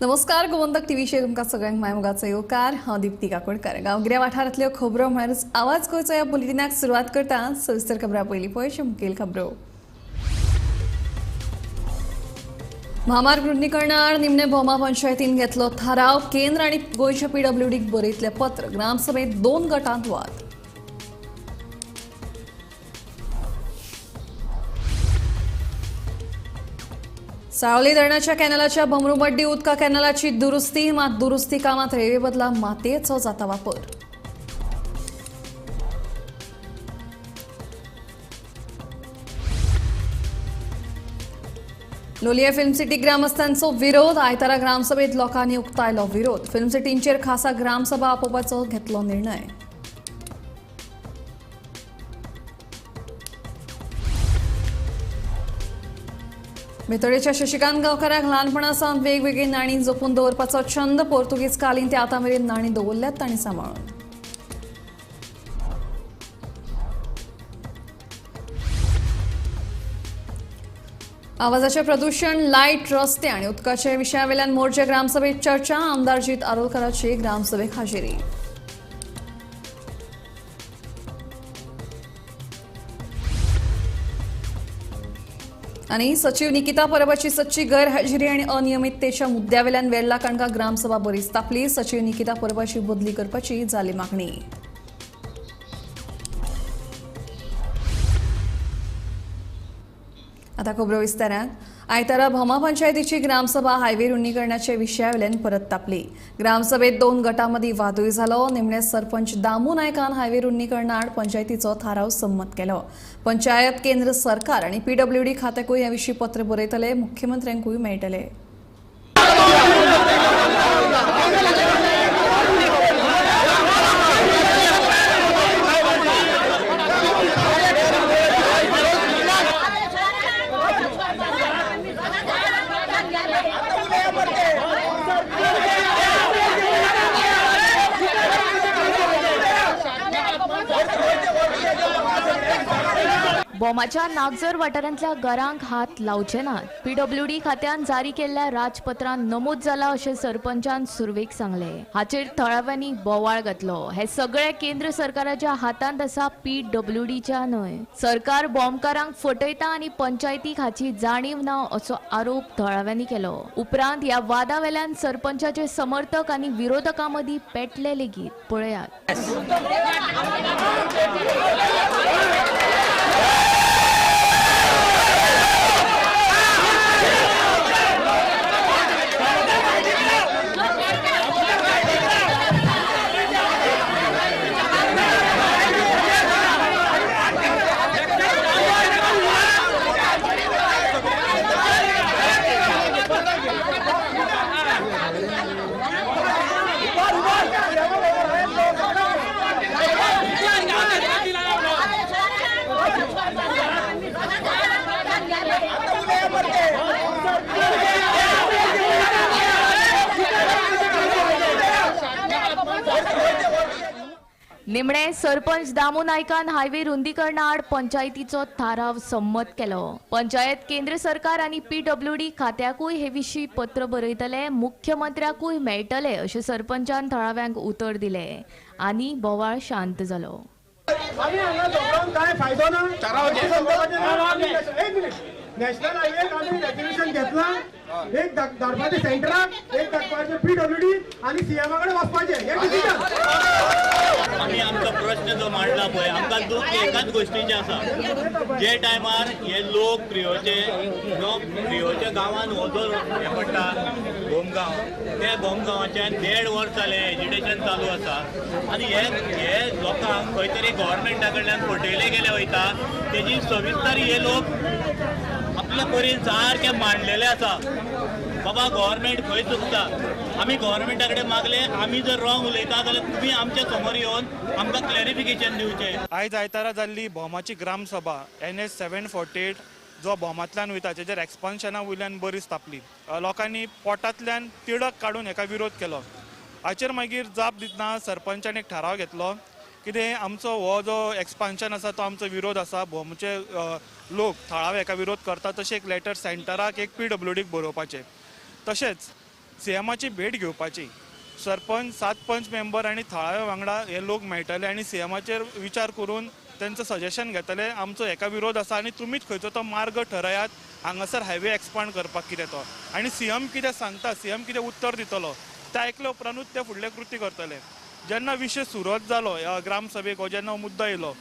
नमस्कार, गोमंतक टीव्हीचेर तुमकां सगळ्यांक मायमोगाचो येवकार. हांव दीप्ती काकोडकर. गांवगिऱ्या वाठारांतल्यो खबरो म्हळ्यार आवाज गोंयचो ह्या बुलेटिनाक सुरवात करता. सविस्तर खबरां पयलीं पळय मुखेल खबरो. म्हामार्ग रुंदीकरणाआड निमणे भोमा पंचायतीन घेतलो थाराव. केंद्र आनी गोंयच्या पीडब्ल्यूडीक बरयतलें पत्र. ग्रामसभेत दोन गटांत वाद. साळोली धरणाच्या कॅनलाच्या भमरूबड्डी उदका कॅनलाची दुरुस्ती, मात दुरुस्ती कामात रेवे बदला मातयेचो जाता वापर. लोलिया फिल्म सिटी ग्रामस्थांचो विरोध. आयतारा ग्रामसभेत लोकांनी उक्तायलो विरोध. फिल्म सिटींचेर खासा ग्रामसभा आपोवपाचो घेतलो निर्णय. बेतोडेच्या शशिकांत गांवकाराक ल्हानपणा सावन वेगवेगळी नाणी जपून दवरपाचो छंद. पोर्तुगीज कालीन ते आतां मेरेन नाणी दवरल्यात तांणी सांबाळून. आवाजाचे प्रदूषण, लायट, रस्ते आनी उदकाच्या विशयावेल्यान मोरजे ग्रामसभेत चर्चा. आमदार जीत आरोलकराची ग्रामसभेक हाजेरी. आनी सचिव निकिता परबाची सच्ची गैरहजेरी आनी अनियमिततेच्या मुद्द्यावेल्यान वेर्ला काणका ग्रामसभा बरीच तापली. सचिव निकिता परबाची बदली करपाची जाली मागणी. आता खबरो विस्तारान. आयतारा भोमा पंचायतीची ग्रामसभा हायवे रुंदीकरणाच्या विशयावेल्यान परत तापली. ग्रामसभेत दोन गटांमदीं वादूय जालो. निमणे सरपंच दामू नायकान हायवे रुंदीकरणाआड पंचायतीचो थाराव संमत केलो. पंचायत केंद्र सरकार आनी पीडब्ल्यूडी खात्याकूय हे विशीं पत्र बरयतले, मुख्यमंत्र्यांकूय मेळटले. भोमाच्या नागझर वाठारांतल्या घरांक हात लावचे नात. पीडब्ल्यूडी खात्यान जारी केल्ल्या राजपत्रान नमूद जाला अशें सरपंचान सुरवेक सांगलें. हाचेर थळाव्यांनी बोवाळ घातलो. हे सगळे केंद्र सरकाराच्या हातांत आसा, पीडब्ल्यूडीच्या न्हय. सरकार भोमकारांक फटयता आनी पंचायतीक हाची जाणीव ना असो आरोप थळाव्यांनी केलो. उपरांत ह्या वादा वेल्यान सरपंचाचे समर्थक आनी विरोधकां मदीं पेटले लेगीत. पळयात. निमणे सरपंच दामू नायकान हायवे रुंदीकरणाआड पंचायतीचो थाराव संमत केलो. पंचायत केंद्र सरकार आनी पीडब्ल्यूडी खात्याकूय हे विशीं पत्र बरयतले, मुख्यमंत्र्याकूय मेळटले अशें सरपंचान थळाव्यांक उतर दिले आनी बोवाळ शांत जालो. नॅशनल हायवे आमी रेजोल्युशन घेतला, एक धाडपाचें सेंटराक, एक धाडपाचें पीडब्ल्यूडी आनी सीएमा कडेन वचपाचें. हें डिसिजन. आमी आमचो प्रश्न जो मांडला पळय, आमकां दूख एकाच गोश्टीचें आसा. जे टायमार हे लोक प्रियोचे जो प्रियोच्या गांवान हो जो हें पडटा भोमगांव, त्या भोमगांवाच्यान 1.5 वर्स जालें एजिटेशन चालू आसा आनी हे हे लोकांक खंय तरी गव्हर्मेंटा कडल्यान फटयले गेले वयता. तेजी सविस्तर हे लोक आपल्या परीन सारके मांडलेले आसा. बाबा गव्हर्मेंट खंय चुकता, आमी गव्हर्मेंटा कडेन मागले, आमी जर रॉंग उलयता जाल्यार तुमी आमच्या समोर येवन आमकां क्लॅरिफिकेशन दिवचें. आयज आयतारा जाल्ली भोमाची ग्रामसभा NH 748 जो भोमांतल्यान वयता तेजेर एक्सपान्शना वयल्यान बरीच तापली. लोकांनी पोटांतल्यान तिडक काडून हेका विरोध केलो. हाचेर मागीर जाप दितना सरपंचान एक थाराव घेतलो कितें आमचो हो जो एक्सपान्शन आसा तो आमचो विरोध आसा. भोमचे लोक थळावे हेका विरोध करता तशें एक लेटर सेंटराक, एक पीडब्ल्यूडीक बरोवपाचें. तशेंच सीएमाची भेट घेवपाची. सरपंच, 7 पंच मेंबर आनी थळाव्या वांगडा हे लोक मेळटले आनी सीएमाचेर विचार करून तेंचो सजेशन घेतले, आमचो हेका विरोध आसा आनी तुमीच खंयचो तो मार्ग ठरयात हांगासर हायवे एक्सपांड करपाक कितें तो, आनी सीएम कितें सांगता, सीएम कितें उत्तर दितलो तें आयकले उपरांतूच ते फुडले कृती करतले. जेन्ना विशय सुरत जालो ह्या ग्रामसभेक हो जेन्ना मुद्दो येयलो,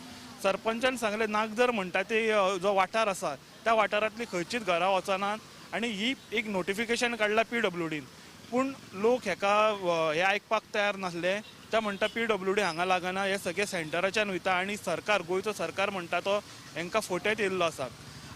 सरपंचान सांगलें नागझर म्हणटा ते जो वाठार आसा त्या वाठारांतली खंयचीच घरां वचनात आनी ही एक नोटिफिकेशन काडलां पीडब्ल्यूडीन. पूण लोक हेका हे आयकपाक तयार नासले. ते म्हणटा पीडब्ल्यूडी हांगा लागना, हे सगळे सेंटराच्यान वयता आनी सरकार, गोंयचो सरकार म्हणटा तो हेंकां फोट्यात येयल्लो आसा.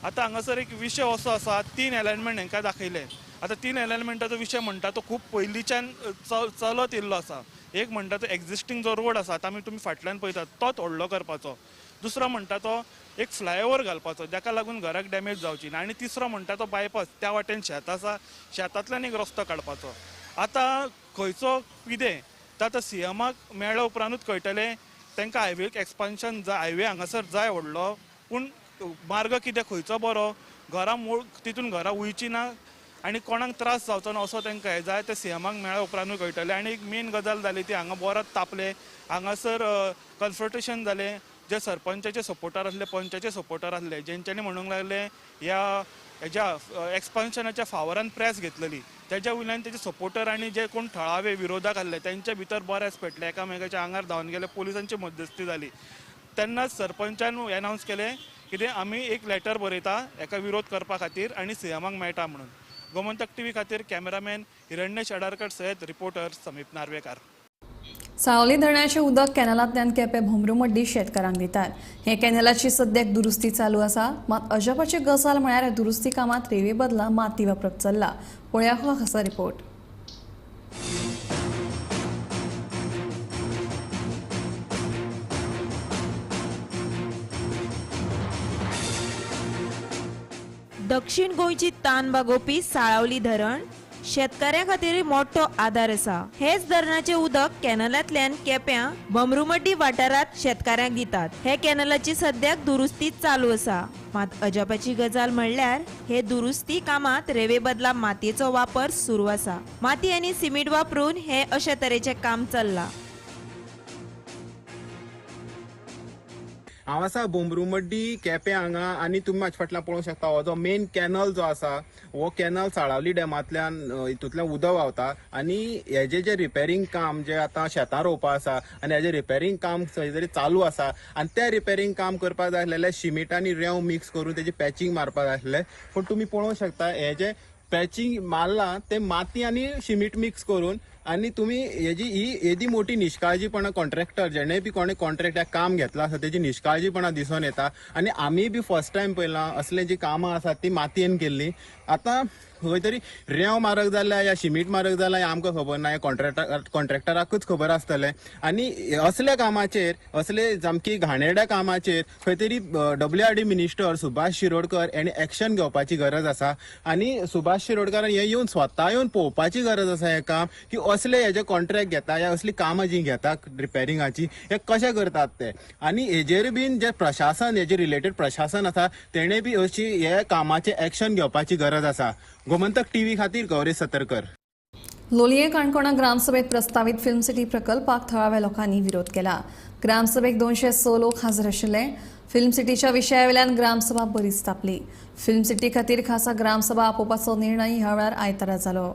आतां हांगासर एक विशय असो आसा, 3 एलायनमेंट हेंकां दाखयले. आतां 3 एलायनमेंटाचो विशय म्हणटा तो खूब पयलींच्यान चलत येयल्लो आसा. एक म्हणटा तो एक्झिस्टींग जो रोड आसा आतां आमी तुमी फाटल्यान पळयतात तोच व्हडलो करपाचो, दुसरो म्हणटा तो एक फ्लायओवर घालपाचो जाका लागून घराक डॅमेज जावची ना, आनी तिसरो म्हणटा तो बायपास, त्या वाटेन शेत आसा शेतांतल्यान एक रस्तो काडपाचो. आतां खंयचो कितें तें आतां सीएमाक मेळ्ळ्या उपरांतूच कळटलें. तांकां हायवेक एक्सपान्शन जाय, हायवे हांगासर जाय व्हडलो, पूण मार्ग कितें खंयचो बरो, घरां मोड तितून घरां वयची ना आनी कोणाक त्रास जावचो ना असो तांकां हें जाय, तें सीएमाक मेळ्ळ्या उपरांतूय कळटलें. आनी एक मेन गजाल जाली ती हांगा बरोच तापले, हांगासर कन्फ्रंटेशन जालें. जे सरपंचाचे सपोर्टर आसले, पंचाचे सपोर्टर आसले, जेंच्यांनी म्हणूंक लागले ह्या हेज्या एक्सपान्शनाच्या फावरान प्रेस घेतलेली, तेज्या वयल्यान तेजे सपोर्टर आनी जे कोण थळावे विरोधाक आसले तेंच्या भितर बरेच पेटले, एकामेकाच्या आंगार धांवन गेले, पोलिसांची मध्यस्थी जाली. तेन्नाच सरपंचान एनावन्स केलें कितें आमी एक लेटर बरयता हेका विरोध करपा खातीर आनी सीएमाक मेळटा म्हणून. गोमंतक टीव्ही खातीर कॅमेरामॅन हिरण्य शेडारकर सयत रिपोर्टर समीप नार्वेकार. सावली धरणाचें उदक कॅनलांतल्यान केपें भोमरुमड्डी शेतकारांक दितात. हे कॅनलाची सद्याक दुरुस्ती चालू आसा, मात अजापाची गजाल म्हळ्यार दुरुस्ती कामांत रेंवे बदला माती वापरप चल्ला. पळया हो खासा रिपोर्ट. दक्षिण गोंयची तान भागोवपी साळावली धरण शेतकाऱ्यां खातीर मोठो आदार आसा. हेच धरणाचें उदक कॅनलांतल्यान केप्यां भमरुमड्डी वाठारांत शेतकाऱ्यांक दितात. हे कॅनलाची सद्याक दुरुस्ती चालू आसा, मात अजापाची गजाल म्हणल्यार हे दुरुस्ती कामांत रेंवे बदला मातयेचो वापर सुरू आसा. माती आनी सिमेंट वापरून हे अशे तरेचें काम चल्लां. हांव आसा बोमरुमड्डी केपें हांगा आनी तुमी म्हाजे फाटल्यान पळोवंक शकता हो जो मेन कॅनल जो आसा हो कॅनल साळावली डॅमांतल्यान हितूंतल्यान उदक व्हांवता आनी हेजे जे रिपेरींग काम जे आतां शेतां रोवपा आसा आनी हेजें रिपेरींग काम खंय तरी चालू आसा आनी तें रिपेरींग काम करपाक जाय आसलेलें शिमीट आनी रेंव मिक्स करून तेजें पॅचींग मारपाक जाय आसलें, पूण तुमी पळोवंक शकता हें जें पॅचींग मारलां तें माती आनी शिमीट मिक्स करून. आनी तुमी हेजी ही येदी मोठी निश्काळजीपणां कॉन्ट्रॅक्टर जेणे बी कोणे कॉन्ट्रॅक्ट काम घेतलां आसा तेजी निश्काळजीपणां दिसून येता. आनी आमी बी फर्स्ट टायम पळयलां असलें जी कामां आसात ती मातयेन केल्लीं. आतां खंय तरी रेंव मारक जाल्या या शिमीट मारक जाल्या हें आमकां खबर ना, हें कॉन्ट्रॅक्टराकूच खबर आसतलें. आनी असल्या कामाचेर, असले सामकी घाणेरड्या कामाचेर खंय तरी WRD minister Subhash Shirodkar हेणी एक्शन घेवपाची गरज आसा आनी सुभाष शिरोडकरान हें येवन स्वता येवन पळोवपाची गरज आसा हें काम की असले हेजे कॉन्ट्रॅक्ट घेता या असली कामां जी घेता रिपेरिंगाची हे कशें करतात ते. आनी हेजेर बीन जे प्रशासन हेजे रिलेटेड प्रशासन आसा तेणें बी अशी हे कामाचें एक्शन घेवपाची गरज आसा. गोमंतक टीव्ही खातीर गौरी सतरकर. लोलयें काणकोणा ग्रामसभेत प्रस्तावित फिल्म सिटी प्रकल्पाक थळाव्या लोकांनी विरोध केला. ग्रामसभेक 206 लोक हजर आशिल्ले. फिल्म सिटीच्या विशयावेल्यान ग्रामसभा बरीच तापली. फिल्म सिटी खातीर खासा ग्रामसभा आपोवपाचो निर्णय ह्या वेळार आयतारा जालो.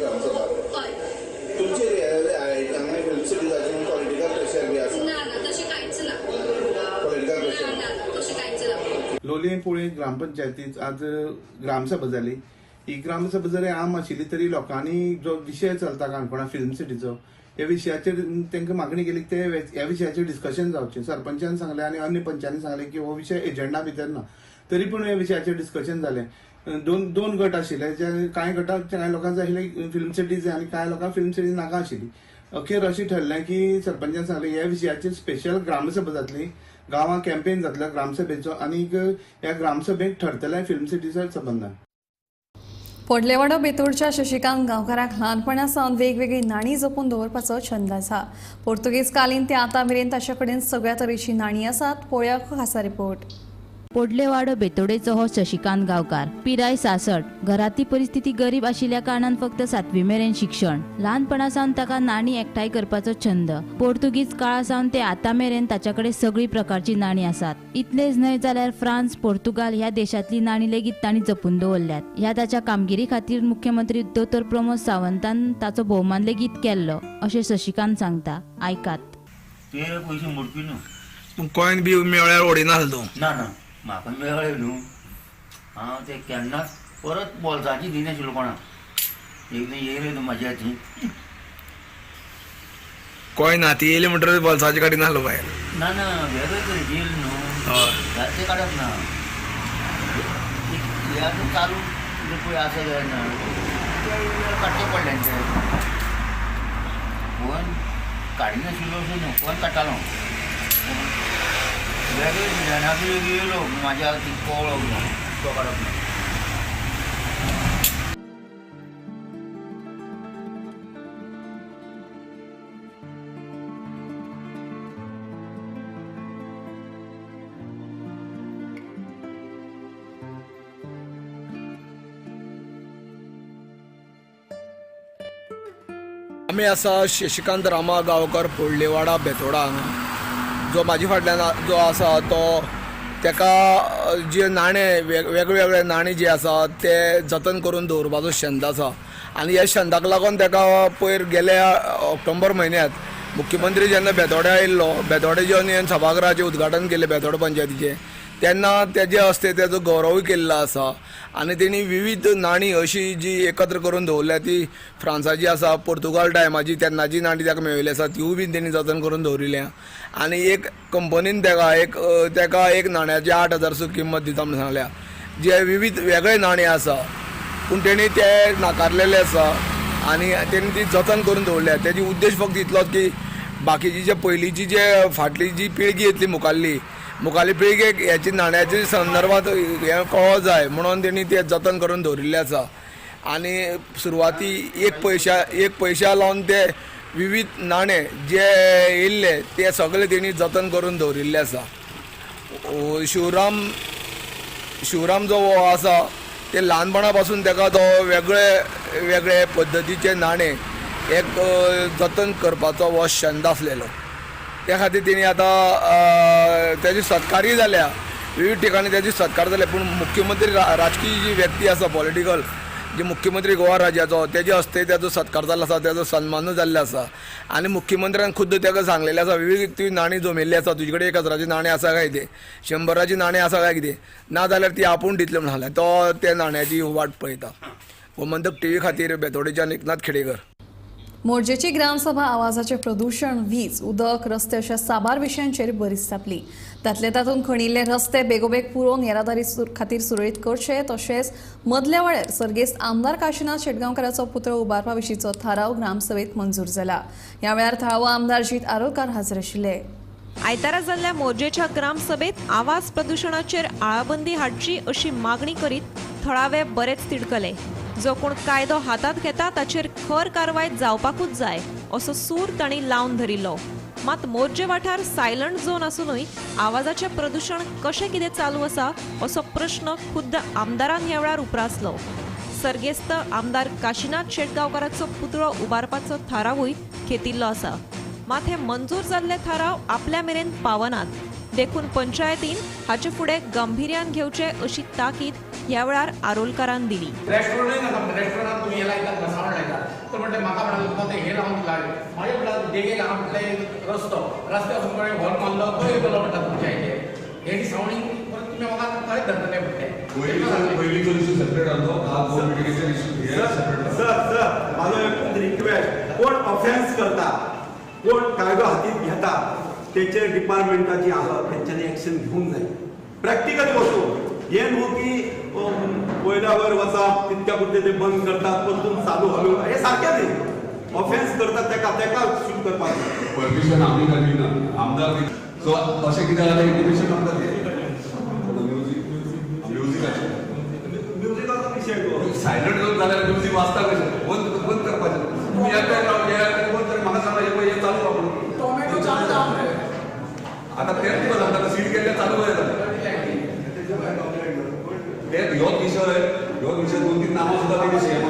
ग्रामसभा. हय. तुमचे हांगा फिल्म सिटी जाची म्हणून पॉलिटिकल प्रेशर बी आसा? ना ना, तशें कांयच ना. पॉलिटिकल ना. प्रेशर ना ना, तशें कांयच ना. लोलयें पोळे ग्रामपंचायतीत आज ग्रामसभा जाली. ही ग्रामसभा जरी आम आशिल्ली तरी लोकांनी जो विशय चलता काणकोणा फिल्म सिटीचो, ह्या विशयाचेर तांकां मागणी केली ते ह्या विशयाचेर डिस्कशन जावचें. सरपंचान सांगलें आनी अन्य पंचांनी सांगलें की हो विशय एजंडा भितर ना, तरी पूण ह्या विशयाचेर डिस्कशन जालें. दोन दोन गट आशिल्ले, जे कांय गटाक कांय लोकांक जाय आशिल्ले फिल्म सिटी जाय आनी कांय लोकांक फिल्म सिटी नाका आशिल्ली. अखेर अशें ठरलें की सरपंचान सांगलें ह्या विशयाचेर स्पेशल ग्रामसभा जातली, गांवांत कॅम्पेन जातलो ग्रामसभेचो आनी ह्या ग्रामसभेक ठरतलें फिल्म सिटीच्या संबंदान. पोडलेवाडो बेतोडच्या शशिकांत गांवकाराक ल्हानपणा सावन वेगवेगळी नाणीं जपून दवरपाचो छंद आसा. पोर्तुगीज कालीन ते आतां मेरेन ताचे कडेन सगळ्या तरेची नाणीं आसात. पळोवया खासा रिपोर्ट. पोडलेवाडो बेतोडेचो हो शशिकांत गांवकार, पिराय 66. घरांतली परिस्थिती गरीब आशिल्ल्या कारणान फक्त 7वी मेरेन शिक्षण. ल्हानपणा सावन ताका नाणी एकठांय करपाचो छंद. पोर्तुगीज काळा सावन ते आतां मेरेन ताच्या कडेन सगळी प्रकारची नाणी आसात. इतलेच न्हय जाल्यार फ्रांस, पोर्तुगाल ह्या देशांतली नाणी लेगीत तांणी जपून दवरल्यात. ह्या ताच्या कामगिरी खातीर मुख्यमंत्री दोतोर प्रमोद सावंतान ताचो भोवमान लेगीत केल्लो अशें शशिकांत सांगता. आयकात. ते पयशे मोडपी न्हू. कॉयन बी मेळ्ळ्यार ओडिनासलो तूं? ना ना, म्हाका मेळ्ळे न्हू, हांव ते केन्नाच परत बोल्साची दिनाशिल्लो कोणाक. एकदां येयले न्हू म्हाज्या हातीन. कॉयन हाती येयले म्हणटकीर बोल्साची काडिनासलो भायर? ना ना, वेगळे तरेची येयले न्हू ते काडप ना. हे आतां चालू जे पळय आसा जाल्यार ना ते काडचे पडले ते. फोन काडिनाशिल्लो असो न्हू, फोन काडटालो वेगळे डिजायनाचो येयलो म्हाज्या हातीन कवळो तो काडप ना. आमी आसा शशिकांत रामा गांवकर, पोडलेवाडा बेतोडा हांगा. जो म्हाजे फाटल्यान जो आसा तो तेका जे नाणे वेगवेगळे नाणे जे आसा ते जतन करून दवरपाचो छंद आसा आनी ह्या छंदाक लागून तेका पयर गेल्या ऑक्टोबर म्हयन्यांत मुख्यमंत्री जेन्ना बेतोड्या आयिल्लो, बेतोडे जेन्ना सभागृहाचें उद्घाटन केलें बेतोडा पंचायतीचें, तेन्ना तेजे हस्ते तेजो गौरवूय केल्लो आसा. आनी तेणी विविध नाणी अशी जी एकत्र करून दवरल्या ती फ्रांसाची आसा, पोर्तुगाल टायमाची तेन्नाची नाणी ताका मेळिल्ली आसा, तिवूय बीन तेणी जतन करून दवरिल्या. आनी एक कंपनीन तेका एक नाण्याची 8,000 किंमत दिता म्हणून सांगल्या. जे विविध वेगळे नाणे आसा पूण तेणी ते नाकारलेले आसा आनी तेणी ती जतन करून दवरल्या. तेजी उद्देश फक्त इतलोच की बाकीची जे पयलींची जे फाटली जी पिळगी येतली मुखाल्ली मुखाल्ली पिळगेक हेची नाण्याचे संदर्भात हें कळो जाय म्हणून तेणी ते जतन करून दवरिल्लें आसा. आनी सुरवाती एक पयशा लावन ते विविध नाणे जे येयल्ले ते सगळे तेणी जतन करून दवरिल्ले आसा. शिवराम जो हो आसा ते ल्हानपणा पासून तेका तो वेगळे वेगळे पद्दतीचे नाणे एक जतन करपाचो हो छंद आसलेलो. त्या खातीर तेणी आतां तेजी सत्कारय जाल्या, विविध ठिकाणी तेजी सत्कार जाले. पूण मुख्यमंत्री राजकीय जी व्यक्ती आसा, पॉलिटिकल जे मुख्यमंत्री गोवा राज्याचो, तेजे हस्ते तेजो सत्कार जाल्लो आसा, तेजो सन्मानूय जाल्लो आसा. आनी मुख्यमंत्र्यान खुद्द तेका सांगलेलें आसा, विविध ती नाणी जमिल्ली आसा, तुजे कडेन 1000ची नाणें आसा काय कितें, 100ची नाणें आसा काय कितें, ना जाल्यार ती आपूण दितले म्हणून सांगलें. तो त्या नाण्याची वाट पळयता. गोमंतक टीव्ही खातीर बेतोडेच्यान एकनाथ खेडेकर. मोरजेची ग्रामसभा आवाजाचें प्रदूशण, वीज, उदक, रस्ते अशा साबार विशयांचेर बरीच तापली. तातले तातूंत खणिल्ले रस्ते बेगोबेग पुरोवन येरादारी खातीर सुरळीत करचे, तशेंच मदल्या वेळार सर्गेस्त आमदार काशिनाथ शेटगांवकाराचो पुतळो उबारपा विशींचो थाराव ग्रामसभेत मंजूर जाला. ह्या वेळार थळावो आमदार जीत आरोलकार हाजीर आशिल्ले. आयतारा जाल्ल्या मोरजेच्या ग्रामसभेत आवाज प्रदूशणाचेर आळाबंदी हाडची अशी मागणी करीत थळावे बरेच तिडकले. जो कोण कायदो हातांत घेता ताचेर खर कारवाय जावपाकूच जाय असो सूर तांणी लावन धरिल्लो. मात मोरजे वाठार सायलंट झोन आसूनय आवाजाचें प्रदूशण कशें कितें चालू आसा असो प्रश्न खुद्द आमदारान ह्या वेळार उप्रासलो. सर्गेस्त आमदार काशिनाथ शेटगांवकाराचो पुतळो उबारपाचो थारावूय घेतिल्लो आसा. मात हे मंजूर जाल्ले थाराव आपल्या मेरेन पावनात, देखून पंचायतीन हाचे फुडें गंभीर्यान घेवचे अशी ताकीद ह्या वेळार आरोलकारान दिली. रेस्टॉरंट तुम्ही हे लायतात सावंड लायतात तर म्हटलें म्हाका म्हणलें तुमकां ते हे लावन लाय म्हाजे म्हणल्यार देगेक हांगा म्हटलें रस्तो रस्त्यार कोणें हॉर्न मारलो तो येतलो म्हणटा तुमच्या हेजेर हेजी सावंडींग परत तुमी म्हाका थंय धरतले म्हणटे. पयलींचो इशू सेपरेट आसलो, सर सर म्हाजो एक रिक्वेस्ट, कोण ऑफेन्स करता, कोण कायदो हातीत घेता तेचेर डिपार्टमेंटाची आसा तेंच्यांनी एक्शन घेवंक जाय. प्रॅक्टिकली वचून हें न्हू की वयल्या वयर वचप तितक्या पुरतें ते बंद करतात परतून चालू हळू, हें सारकें न्ही. ऑफेन्स करतात तेका तेका शूट करपाक परमिशन आमी दिना आमदार. सो अशें कितें जाल्यार इंटिमेशन आमकां दी. म्युजिकाचें म्युजिकाचो विशय सायलंट जर जाल्यार म्युजीक वाजता कशें बंद बंद करपाचें. तुमी एकठांय रावन बंद कर, म्हाका सांगा हें पळय हें चालू आहा म्हणून. आतां तेंच तुका सांगता, सील केल्लें चालू कशें जालें ते. ह्योच विशय दोन तीन नामां सुद्दां तेणी सीएम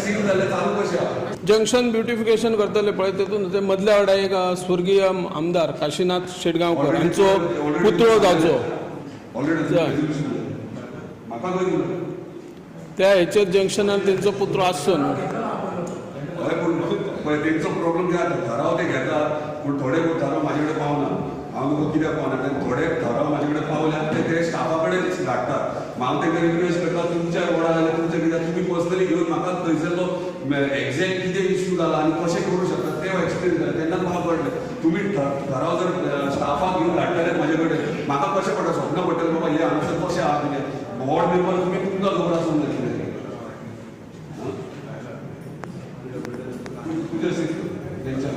सील जाल्लें चालू कशें आहा. जंक्शन ब्युटिफिकेशन करतले पळय तेतून ते मदल्या वाड्या एक स्वर्गीय आमदार काशीनाथ शेटगांवकर हांचो पुतळो जावचो त्या हेचेर जंक्शनार तेंचो पुतळो आसचो न्हू. हय, पूण पळय तेंचो प्रॉब्लम कितें जाता, ठराव ते घेतात पूण थोडे ठराव म्हाजे कडेन पावना. हांव नको कित्याक पावना, थोडे ठराव म्हाजे कडेन पावल्यात ते ते स्टाफा कडेन धाडटात. हांव तांकां रिक्वेस्ट करता तुमच्या रोडार जाल्यार तुमच्या कित्याक तुमी पर्सनली घेवन म्हाका थंयसरलो एक्झॅक्ट कितें इश्यू जाला आनी कशें करूं शकता तें एक्सप्लेन करा. तेन्ना म्हाका कळटलें. तुमी ठराव जर स्टाफाक घेवन धाडटले म्हाजे कडेन म्हाका कशें पडटा, स्वप्न पडटलें बाबा हें हांगासर कशें आहा कितें. वॉर्ड मेंबर तुमी तुमकां खबर आसूंक जाय कितें तुजें तेंच्या.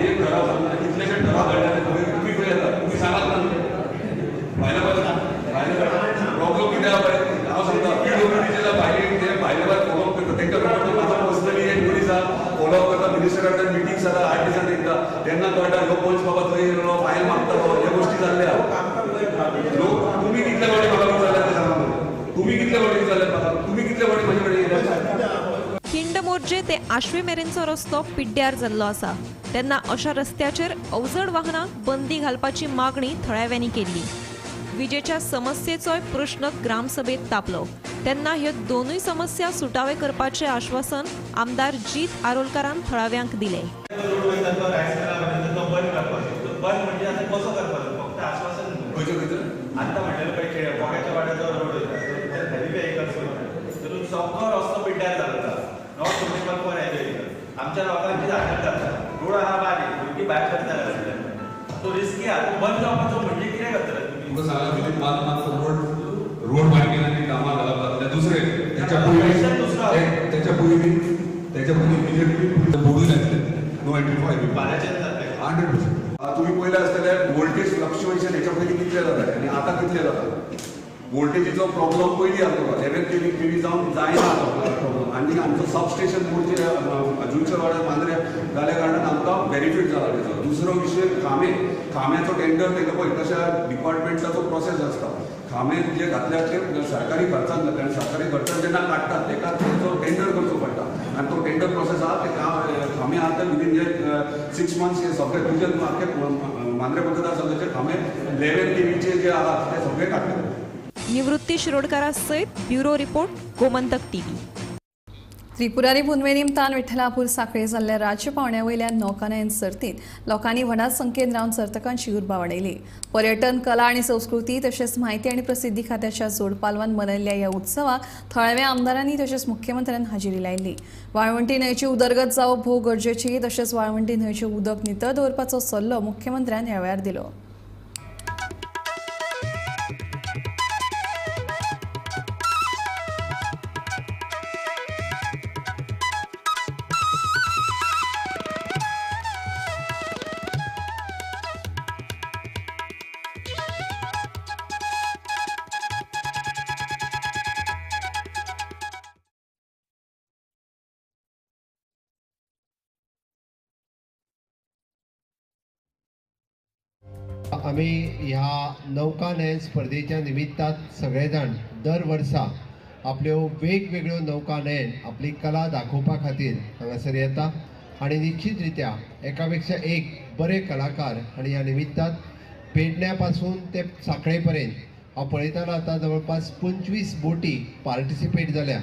एक ठराव सांगता कितलेशे ठराव घडले तुमी खंय येतात तुमी सांगात ना. भायले भायले प्रॉब्लम कितें आहा पळय हांव सांगता, पीडब्ल्यूडीचे भायले ते भायले भायर फॉलोअप करता. तेंकां म्हाका पर्सनली एक मनीस आहा फॉलोअप करता, मिनिस्टरा कडेन मिटींग जाता 8 दिसान एकदां, तेन्ना कळटा ह्यो पंच बाबा थंय येयलो फायल मागता ह्यो गोश्टी जाल्ले आहा. लोक तुमी कितले फावटी म्हाका विचारल्यात ते सांगा, तुमी कितले फावटी विचारल्यात म्हाका, तुमी कितले फावटी म्हाजे कडेन येयल्यात. खिंड मोर्जे ते आश्वे मेरेनचो रस्तो पिड्ड्यार जाल्लो आसा तेन्ना अशा रस्त्याचेर अवजड वाहनांक बंदी घालपाची मागणी थळाव्यांनी केल्ली. विजेच्या समस्येचोय प्रश्न ग्रामसभेत तापलो तेन्ना ह्यो दोनूय समस्या सुटावे करपाचें आश्वासन आमदार जीत आरोलकारान थळाव्यांक दिलें. आमच्या लोकांची हालत जाता, रोड आहा बारीक, भुरगीं भायर सरता तो रिस्की आहा, तो बंद जावपाचो म्हणजे कितें करतले तुमी? तुमकां सांगला दिलीप मात रोड रोड बांदकेन आनी कामां घालप जातलें. दुसरें तेच्या पयलीं तेच्या पयलीं इमिजिएटली बोर्डून येतलें नो एंट्री फॉर हायवे 100%. तुमी पयलें आसतलें वोल्टेज फ्लक्च्युएशन हेच्या पयलीं कितलें जातालें आनी आतां कितलें जाता. वोल्टेजीचो प्रॉब्लम पयलीं आसलो 11 kV जावन जायना प्रॉब्लम. आनी आमचो सबस्टेशन मोडचे जुनच्या वाड्यार मांद्रे जाल्या कारणान आमकां बेनिफीट जाला तेचो. दुसरो विशय खांबे, खांब्याचो टेंडर तेका पळय तशा डिपार्टमेंटाचो प्रोसेस आसता. खांबे जे घातल्यात ते सरकारी खर्चान जाता आनी सरकारी खर्चान जेन्ना काडटात तेका तेचो टेंडर करचो पडटा आनी तो टेंडर प्रोसेस आहा ते खांबे आहा ते विदीन जे 6 मंथ्स हे सगळे तुजे आख्खे मांद्रे मतदारसंघाचे खांबे 11 kVचे जे आहात ते सगळे काडटात. निवृत्ती शिरोडकारा सयत ब्युरो रिपोर्ट, गोमंतक टीव्ही. त्रिपुरारी पुनवे निमतान विठ्ठलापूर साखळे जाल्ल्या राज्य पावंड्या वयल्या नौकानयन सर्तींत लोकांनी व्हडा संख्येन रावन सर्तकांची उर्बा वाडयली. पर्यटन, कला आनी संस्कृती तशेंच म्हायती आनी प्रसिद्धी खात्याच्या जोडपालवान मनयल्ल्या ह्या उत्सवाक थळाव्या आमदारांनी तशेंच मुख्यमंत्र्यान हाजेरी लायिल्ली. वाळवंटी न्हंयची उदरगत जावप भोव गरजेची तशेंच वाळवंटी न्हंयचें उदक नितळ दवरपाचो सल्लो मुख्यमंत्र्यान ह्या वेळार दिलो. आमी ह्या नौकानयन स्पर्धेच्या निमित्तान सगळे जाण दर वर्सा आपल्यो वेगवेगळ्यो नौकानयन आपली कला दाखोवपा खातीर हांगासर येता आनी निश्चित रित्या एका पेक्षा एक बरे कलाकार आनी ह्या निमित्तान पेडण्या पासून ते साखळे पर्यंत हांव पळयतालो आतां जवळपास 25 बोटी पार्टिसिपेट जाल्या.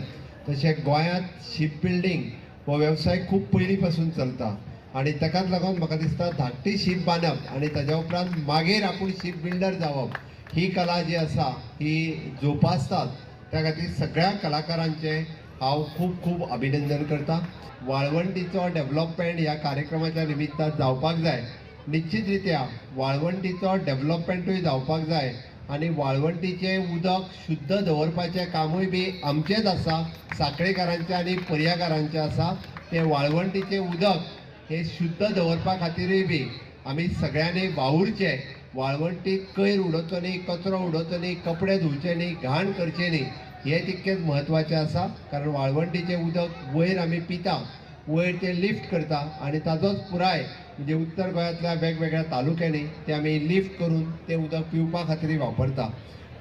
तशें गोंयांत शीप बिल्डींग हो वेवसाय खूब पयलीं पासून चलता आनी ताकाच लागून म्हाका दिसता धाकटी शीप बांदप आनी ताज्या उपरांत मागीर आपूण शीप बिल्डर जावप ही कला जी आसा ही जोपासतात. त्या खातीर सगळ्या कलाकारांचें हांव खूब खूब अभिनंदन करता. वाळवंटीचो डेव्हलपमेंट ह्या कार्यक्रमाच्या निमित्तान जावपाक जाय. निश्चित रित्या वाळवंटीचो डेव्हलपमेंटूय जावपाक जाय आनी वाळवंटीचें उदक शुद्ध दवरपाचें कामूय बी आमचेंच आसा, साखळेकारांचें आनी पर्याकारांचें आसा. तें वाळवंटीचें उदक हें शुद्ध दवरपा खातीरूय बी आमी सगळ्यांनी वावुरचें. वाळवंटीक कयर उडोवचो न्ही, कचरो उडोवचो न्ही, कपडे धुवचे न्ही, घाण करचें न्ही, हें तितकेंच म्हत्वाचें आसा. कारण वाळवंटीचें उदक वयर आमी पिता, वयर तें लिफ्ट करता आनी ताजोच पुराय म्हणजे उत्तर गोंयांतल्या वेगवेगळ्या तालुक्यांनी तें आमी लिफ्ट करून तें उदक पिवपा खातीर वापरता.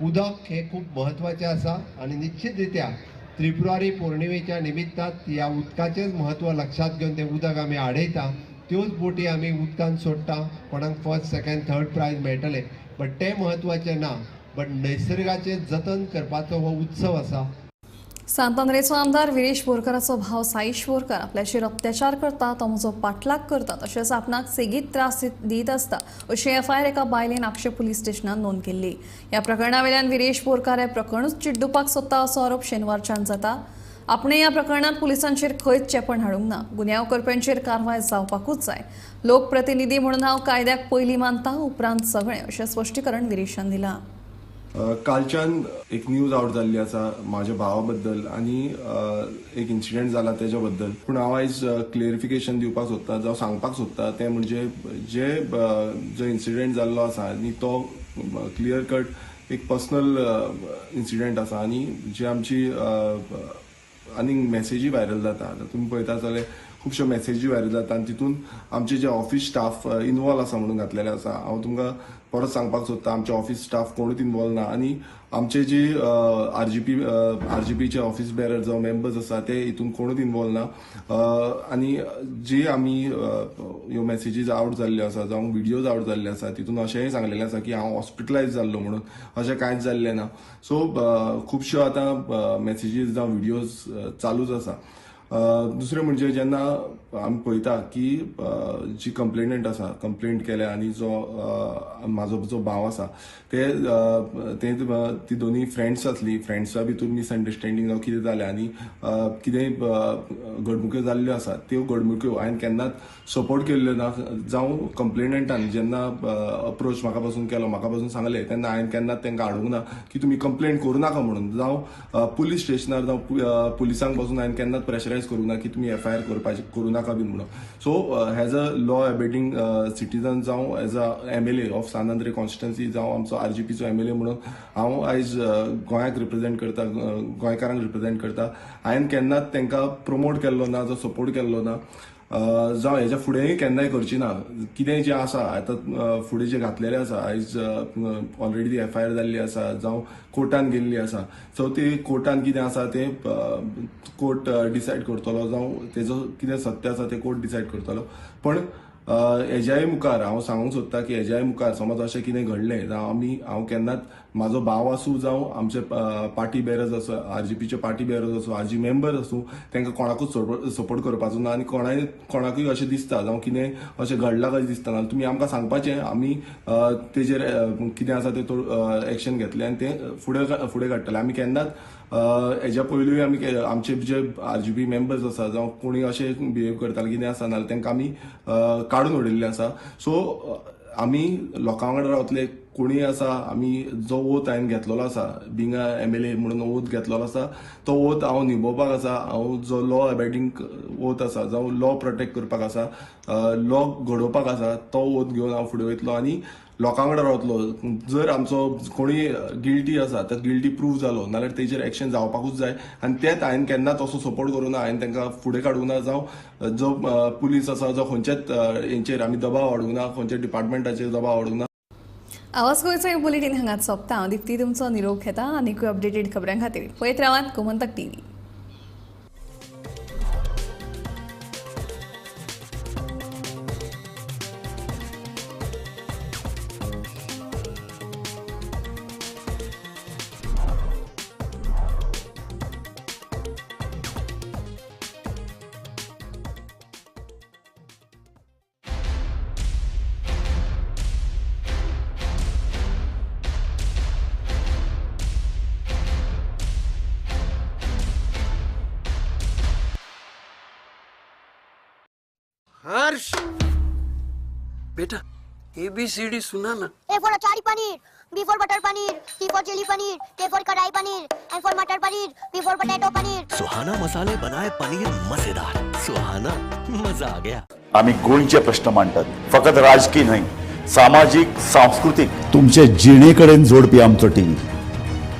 उदक हें खूब म्हत्वाचें आसा आनी निश्चित रित्या त्रिपुरारी पौर्णिमेच्या निमित्तान ह्या उदकाचेंच म्हत्व लक्षांत घेवन तें उदक आमी आडयता. त्योच बोटी आमी उदकान सोडटा. कोणाक फर्स्ट सेकंड थर्ड प्रायज मेळटलें, बट तें म्हत्वाचें ना, बट नैसर्गाचें जतन करपाचो हो उत्सव आसा. सांतांद्रेचो आमदार विरेश बोरकाराचो भाव साईश बोरकार आपल्याचेर अत्याचार करता, तो म्हजो पाठलाग करता, तशेंच आपणाक सेगीत त्रास दीत आसता अशी एफआयआर एका बायलेन आगशे पुलीस स्टेशनान नोंद केल्ली. ह्या प्रकरणा वयल्यान विरेश बोरकार हें प्रकरणूच चिड्डुपाक सोदता असो आरोप शेनवारच्यान जाता. आपणे ह्या प्रकरणांत पुलिसांचेर खंयच चेपण हाडूंक ना. गुन्यांव करप्यांचेर कारवाय जावपाकूच जाय. लोकप्रतिनिधी म्हणून हांव कायद्याक पयलीं मानता, उपरांत सगळें, अशें स्पश्टीकरण विरेशान दिलां. कालच्यान एक न्यूज आवट जाल्ली आसा म्हाज्या भावा बद्दल आनी एक इन्सिडंट जाला तेज्या बद्दल. पूण हांव आयज क्लियरिफिकेशन दिवपाक सोदता, जावं सांगपाक सोदता तें म्हणजे जे जो इन्सिडंट जाल्लो आसा आनी तो क्लियर कट एक पर्सनल इन्सिडंट आसा आनी जे आमची आनी मॅसेजी व्हायरल जाता, आतां तुमी पळयता जाल्यार खुबश्यो मॅसेजी व्हायरल जाता आनी तितून आमचे जे ऑफिस स्टाफ इनवॉल्व आसा म्हणून घातलेले आसा. हांव तुमकां परत सांगपाक सोदता, आमचे ऑफिस स्टाफ कोणूच इनवॉल्व ना आनी आमचे जी आरजीपीचे ऑफिस बेरर जावं मेंबर्स आसा ते हितून कोणूच इनवॉल्व ना. आनी जी आमी ह्यो मॅसेजीज आवट जाल्ल्यो आसा जावं विडियोज आवट जाल्ले आसा तितून अशेंय सांगलेलें आसा की हांव हॉस्पिटलायज जाल्लो म्हणून, अशें कांयच जाल्लें ना. सो खुबश्यो आतां मॅसेजीज जावं विडियोज चालूच आसा. दुसरें म्हणजे जेन्ना आमी पळयता की जी कंप्लेनंट आसा, कंप्लेंट केल्या आनी जो म्हाजो जो भाव आसा ते ती दोनी फ्रेंड्स आसली, फ्रेंड्सा भितूर मिसअंडरस्टँडींग जावं कितें जालें आनी कितेंय घडणुक्यो जाल्ल्यो आसा त्यो घडणुक्यो हांवें केन्नाच सपोर्ट केल्ल्यो ना. जावं कंप्लेनंटान जेन्ना अप्रोच म्हाका पासून केलो, म्हाका पासून सांगलें तेन्ना हांवें केन्नाच तांकां हाडूंक ना की तुमी कंप्लेंट करूं नाका म्हणून, जावं पुलीस स्टेशनार जावं पुलिसांक पासून हांवें केन्नाच प्रेशरायज करूं ना की तुमी एफआयआर करपाची करूं नाका बीन म्हणून. So as a law abiding citizen जावं as a MLA of Sant Andre constituency जावं आमचो आरजीपीचो एमएलए म्हणून हांव आयज गोंयाक रिप्रेझेंट करता, गोंयकारांक रिप्रेझेंट करता. हांवें केन्नाच तांकां प्रमोट केल्लो ना, जो सपोर्ट केल्लो ना, जावं हेज्या फुडेंय केन्नाय करची ना. कितें जें आसा आतां फुडें जें घातलेलें आसा आयज ऑलरेडी ती एफआयआर जाल्ली आसा जावं कोर्टान गेल्ली आसा, सो ती कोर्टान कितें आसा तें कोर्ट डिसायड करतलो, जावं तेजो कितें सत्य आसा तें कोर्ट डिसायड करतलो. पण हेज्याय मुखार हांव सांगूंक सोदता की हेज्याय मुखार समज अशें कितें घडलें जावं आमी हांव केन्नाच म्हाजो भाव आसूं जावं आमचे पार्टी बेरर्स आसूं, आरजीपीचे पार्टी बेरर्स आसूं, आरजी मेंबर्स आसूं, तांकां कोणाकूच सपोर्ट करपाचो ना आनी कोणाकूय अशें दिसता जावं कितें अशें घडलां कशें दिसता ना तुमी आमकां सांगपाचें, आमी तेजेर कितें आसा तें एक्शन घेतलें आनी तें फुडें फुडें काडटलें. आमी केन्नाच हेज्या पयलूय आमी आमचे जे आरजीपी मेंबर्स आसा जावं कोणी अशें बिहेव करताले कितें आसा नाजाल्यार तांकां आमी काडून उडयल्ले आसा. सो आमी लोकां वांगडा रावतले, कोणीय आसा आमी जो ओथ हांवें घेतलेलो आसा बींग अ एमएलए म्हणून ओथ घेतलेलो आसा तो ओथ हांव निभोवपाक आसा. हांव जो लॉ अबायडींग ओथ आसा जावं लॉ प्रोटेक्ट करपाक आसा, लॉ घडोवपाक आसा, तो ओथ घेवन हांव फुडें वयतलो आनी लोकां वांगडा रावतलो. जर आमचो कोणीय गिल्टी आसा तर गिल्टी प्रूव जालो नाल्यार तेजेर एक्शन जावपाकूच जाय आनी तेंच हांवें केन्नाच असो सपोर्ट करूं ना, हांवें तांकां फुडें काडूंक ना, जावं जो पुलीस आसा जावं खंयच्याच हेंचेर आमी दबाव हाडूंक ना, खंयच्या डिपार्टमेंटाचेर दबाव हाडूंक ना. आवाज गोंयचो हे बुलेटीन हांगाच सोंपता. हांव दीप्ती तुमचो निरोप घेता आनीकूय अपडेटेड खबरां खातीर पळयत रावात गोमंतक टीव्ही. हर्ष बेटा, एबीसीडी सुना ना। A for achari paneer, B for butter paneer, C for chilli paneer, K for kadai paneer, M for matar paneer, P for potato paneer. Suhana मसाले बनाए पनीर मजेदार। सुहाना, मजा आ गया। आम्ही गोंयचे प्रश्न मांडटात, फकत राजकीय न्हय, सामाजीक, सांस्कृतीक, तुमचे जिणे कडेन जोडपी आमचो टीव्ही,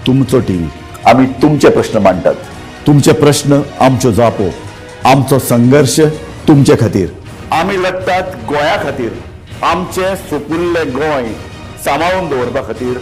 तुमचो टीव्ही। आम्ही तुमचे प्रश्न मांडटात, तुमचे प्रश्न आमच्यो जापो, आमचो संघर्ष तुमचे खातीर। आमी लढटात गोंया खातीर, आमचें सुपुल्लें गोंय सांबाळून दवरपा खातीर।